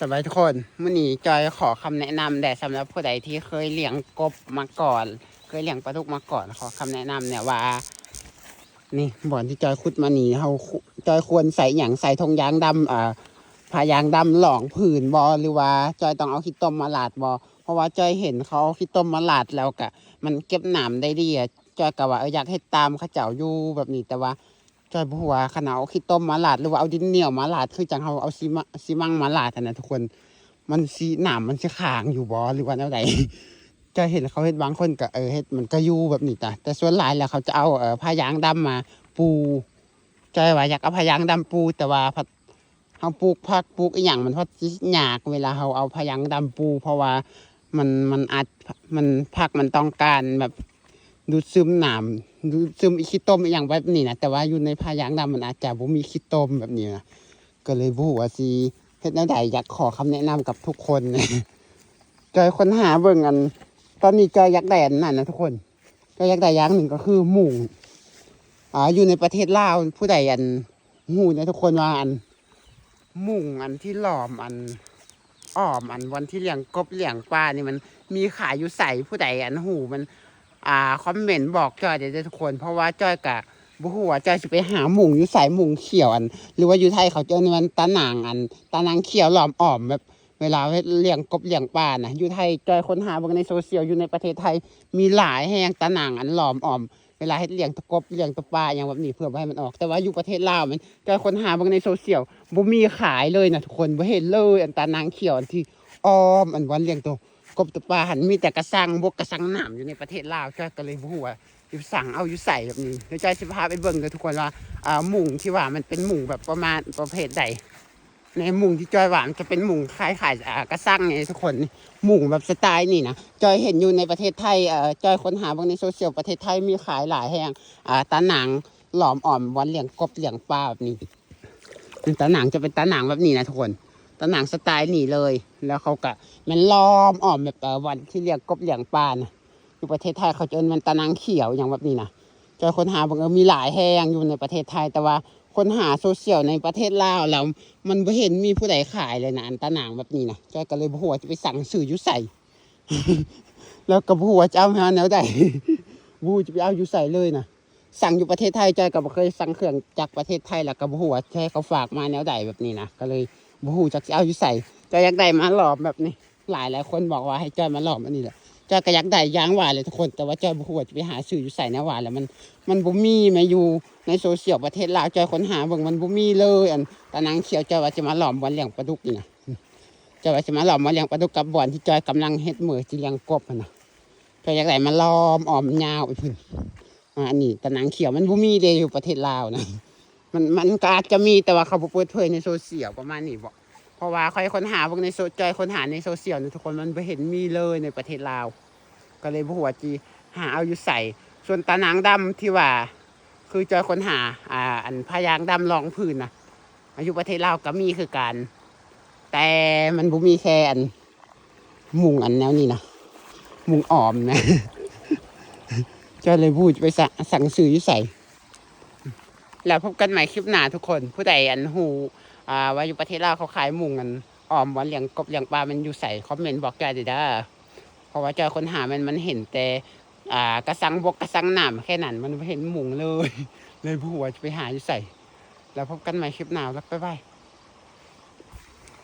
ສະບາຍດີທຸກຄົນ, ມື້ນີ້ຈອຍຂໍຄຳແນະນຳແດ່ ສຳລັບຜູ້ໃດທີ່ເຄີຍລ້ຽງກົບມາກ່ອນ, ເຄີຍລ້ຽງປາດຸກມາກ່ອນ, ຂໍຄຳແນະນຳແດ່ວ່າ ນີ້ບ່ອນທີ່ຈອຍຂຸດມານີ້ ເຮົາ ຈອຍຄວນໃສ່ຫຍັງ? ໃສ່ຖົງຢາງດຳ ອ່າ ຜ້າຢາງດຳລອງພື້ນບໍ່ ຫຼືວ່າຈອຍຕ້ອງເອົາຂີ້ຕົມມາລາດບໍ່? ເພາະວ່າຈອຍເຫັນເຂົາເອົາຂີ້ຕົມມາລາດ ແລ້ວກະມັນເກັບນ້ຳໄດ້ດີ. ຈອຍກະວ່າ ເອີ ຢາກເຮັດຕາມເຂົາເຈົ້າຢູ່ແບບນີ້ ແຕ່ວ່າ ຈອຍບໍ່ຮູ້ວ່າຄັນເອົາຂີ້ຕົມມາລາດ ຫຼືວ່າເອົາດິນໜຽວມາລາດ ຄືຈັ່ງເຮົາເອົາຊີມະ ຊີມັງມາລາດຫັ້ນນະທຸກຄົນ ມັນຊິ ນ້ຳມັນຊິຄ້າງຢູ່ບໍ່ ຫຼືວ່າແນວໃດ? ຈອຍເຫັນເຂົາເຮັດ ບາງຄົນກະ ເອີ ເຮັດ ມັນກະຢູ່ແບບນີ້ຕາ ແຕ່ສ່ວນຫຼາຍແລ້ວເຂົາຈະເອົາ ເອີ ຜ້າຢາງດຳມາປູ. ຈອຍວ່າຢາກເອົາຜ້າຢາງດຳປູ ແຕ່ວ່າພັດ ເຮົາປູກຜັກປູກອີ່ຫຍັງ ມັນພັດຊິຍາກເວລາເຮົາເອົາຜ້າຢາງດຳປູ ເພາະວ່າມັນ ມັນອາດ ມັນ ຜັກມັນຕ້ອງການແບບດູດຊຶມນ້ຳ ດູດຊຶມຂີ້ຕົມອີ່ຫຍັງແບບນີ້ນະ ແຕ່ວ່າຢູ່ໃນຜ້າຢາງດຳມັນອາດຈະບໍ່ມີຂີ້ຕົມແບບນີ້ນະ ກະເລີຍບໍ່ຮູ້ວ່າຊິເຮັດແນວໃດ. ຢາກຂໍຄຳແນະນຳກັບທຸກຄົນ ຈອຍຄົ້ນຫາເບິ່ງ ອັນ ຕອນນີ້ຈອຍຢາກໄດ້ອັນນັ້ນນະທຸກຄົນ ຈອຍຢາກໄດ້ຢ່າງໜຶ່ງກະຄືມຸ້ງ ອ່າ ຢູ່ໃນປະເທດລາວ ຜູ້ໃດ ອັນ ຮູ້ແດ່ທຸກຄົນວ່າ ອັນ ມຸ້ງ ອັນ ທີ່ລ້ອມ ອັນ ອ້ອມ ອັນ ບ່ອນທີ່ລ້ຽງກົບລ້ຽງປານີ້ ມັນມີຂາຍຢູ່ໃສ? ຜູ້ໃດ ອັນ ຮູ້ມັນ ອ່າ ຄອມເມັນບອກຈອຍໄດ້ເດີທຸກຄົນ ເພາະວ່າຈອຍກະບໍ່ຮູ້ວ່າຈອຍຊິໄປຫາມຸ້ງຢູ່ໃສ ມຸ້ງຂຽວ ອັນ ຫຼືວ່າຢູ່ໄທເຂົາຈະເອີ້ນວ່າຕາໜ່າງ ອັນ ຕາໜ່າງຂຽວລ້ອມອ້ອມ ແບບ ເວລາເຮັດລ້ຽງກົບລ້ຽງປານະ ຢູ່ໄທ ຈອຍຄົ້ນຫາເບິ່ງໃນໂຊຊຽວ ຢູ່ໃນປະເທດໄທມີຫຼາຍແຮງ ຕາໜ່າງອັນລ້ອມອ້ອມ ເວລາເຮັດລ້ຽງຕະກົບລ້ຽງຕະປາຫຍັງແບບນີ້ ເພື່ອບໍ່ໃຫ້ມັນອອກ ແຕ່ວ່າຢູ່ປະເທດລາວແມ່ນ ຈອຍຄົ້ນຫາເບິ່ງໃນໂຊຊຽວ ບໍ່ມີຂາຍເລີຍນະທຸກຄົນ ບໍ່ເຫັນເລີຍ ອັນຕາໜ່າງຂຽວ ອັນທີ່ອ້ອມ ອັນບ່ອນລ້ຽງໂຕ ກົບໂຕປາຫັ້ນ ມີແຕ່ກະຊັງບົກກະຊັງນ້ຳຢູ່ໃນປະເທດລາວ ຈອຍກະເລີຍບໍ່ຮູ້ວ່າຊິໄປສັ່ງເອົາຢູ່ໃສແບບນີ້ ດຽວຈອຍຊິພາໄປເບິ່ງເດີທຸກຄົນວ່າ ອ່າ ມຸ້ງທີ່ວ່າມັນເປັນມຸ້ງແບບປະມານປະເພດໃດ. ໃນມຸ້ງທີ່ຈອຍວ່າມັນຈະເປັນມຸ້ງຄ້າຍໆ ອ່າ ກະຊັງນີ້ທຸກຄົນ ມຸ້ງແບບສະຕາຍນີ້ນະ ຈອຍເຫັນຢູ່ໃນປະເທດໄທ ເອີ ຈອຍຄົ້ນຫາເບິ່ງໃນໂຊຊຽວ ປະເທດໄທມີຂາຍຫຼາຍແຮງ ອ່າ ຕາໜ່າງລ້ອມອ້ອມບ່ອນລ້ຽງກົບລ້ຽງປາແບບນີ້ ຕາໜ່າງຈະເປັນຕາໜ່າງແບບນີ້ນະທຸກຄົນ ຕາໜ່າງສະຕາຍນີ້ເລີຍ ແລ້ວເຂົາກະແມ່ນລ້ອມອ້ອມແບບ ເອີ ບ່ອນທີ່ລ້ຽງກົບລ້ຽງປານະ ຢູ່ປະເທດໄທເຂົາຈະເອີ້ນແມ່ນຕາໜ່າງຂຽວຫຍັງແບບນີ້ນະ ຈອຍຄົ້ນຫາເບິ່ງ ເອີ ມີຫຼາຍແຮງຢູ່ໃນປະເທດໄທ ແຕ່ວ່າຄົ້ນຫາໂຊຊຽວໃນປະເທດລາວແລ້ວ ມັນບໍ່ເຫັນມີຜູ້ໃດຂາຍເລີຍນະ ອັນຕາໜ່າງແບບນີ້ນະ ຈອຍກະເລີຍບໍ່ຮູ້ວ່າຈະໄປສັ່ງຊື້ຢູ່ໃສ ແລ້ວກະບໍ່ຮູ້ວ່າຈະເອົາມາແນວໃດ ບໍ່ຮູ້ຈະໄປເອົາຢູ່ໃສເລີຍນະ. ສັ່ງຢູ່ປະເທດໄທ ຈອຍກະບໍ່ເຄີຍສັ່ງເຄື່ອງຈາກປະເທດໄທ ແລ້ວກະບໍ່ຮູ້ວ່າຈະໃຫ້ເຂົາຝາກມາແນວໃດແບບນີ້ນະ ກະເລີຍບໍ່ຮູ້ຈັກຊິເອົາຢູ່ໃສ. ຈອຍຢາກໄດ້ມາຫຼອມແບບນີ້ ຫຼາຍໆຄົນບອກວ່າໃຫ້ຈອຍມາຫຼອມອັນນີ້ແຫຼະ ຈອຍກະຢາກໄດ້ຢ່າງວ່າແຫຼະທຸກຄົນ ແຕ່ວ່າຈອຍບໍ່ຮູ້ວ່າຈະໄປຫາຊື້ຢູ່ໃສ ແນວວ່າແຫຼະ ມັນ ມັນບໍ່ມີແມະ ຢູ່ໃນໂຊຊຽວປະເທດລາວ ຈອຍຄົ້ນຫາເບິ່ງມັນບໍ່ມີເລີຍ ອັນຕາໜ່າງຂຽວ ຈອຍວ່າຈະມາຫຼອມບ່ອນລ້ຽງປາດຸກນີ້ນະ ຈອຍວ່າຈະມາຫຼອມບ່ອນລ້ຽງປາດຸກກັບບ່ອນທີ່ຈອຍກຳລັງເຮັດເໝີຊິລ້ຽງກົບຫັ້ນນະ ຈອຍຢາກໄດ້ມາຫຼອມອ້ອມຍາວໄປພຸ້ນ. ອ່າ ອັນນີ້ຕາໜ່າງຂຽວມັນບໍ່ມີເດ້ ຢູ່ປະເທດລາວນະ ມັນ ມັນກະອາດຈະມີ ແຕ່ວ່າເຂົາບໍ່ເປີດເຜີຍໃນໂຊຊຽວປະມານນີ້ບໍ ເພາະວ່າຂ້ອຍຄົ້ນຫາເບິ່ງໃນໂຊ ຈອຍຄົ້ນຫາໃນໂຊຊຽວນະທຸກຄົນ ມັນບໍ່ເຫັນມີເລີຍໃນປະເທດລາວ ກະເລີຍບໍ່ຮູ້ວ່າຊິຫາເອົາຢູ່ໃສ. ສ່ວນຕາໜ່າງດຳທີ່ວ່າ ຄືຈອຍຄົ້ນຫາ ອ່າ ອັນຜ້າຢາງດຳລອງພື້ນນະ ຢູ່ປະເທດລາວກະມີຄືກັນ ແຕ່ມັນບໍ່ມີແຄ່ອັນ ມຸ້ງອັນແນວນີ້ນະ ມຸ້ງອ້ອມນະ ຈອຍເລີຍບໍ່ຮູ້ຈະໄປສະ ສັ່ງຊື້ຢູ່ໃສ. ແລ້ວພົບກັນໃໝ່ຄລິບໜ້າທຸກຄົນ ຜູ້ໃດອັນຮູ້ ອ່າ ວ່າຢູ່ປະເທດລາວເຂົາຂາຍມຸ້ງອັນອ້ອມບ່ອນລ້ຽງກົບລ້ຽງປາແມ່ນຢູ່ໃສ ຄອມເມັນບອກຈອຍເດີ ເພາະວ່າຈອຍຄົ້ນຫາແມ່ນ ມັນເຫັນແຕ່ ອ່າ ກະຊັງບົກກະຊັງນ້ຳແຄ່ນັ້ນ ມັນບໍ່ເຫັນມຸ້ງເລີຍ ເລີຍບໍ່ຮູ້ວ່າຈະໄປຫາຢູ່ໃສ. ແລ້ວພົບກັນໃໝ່ຄລິບໜ້າ ແລ້ວບາຍບາຍ.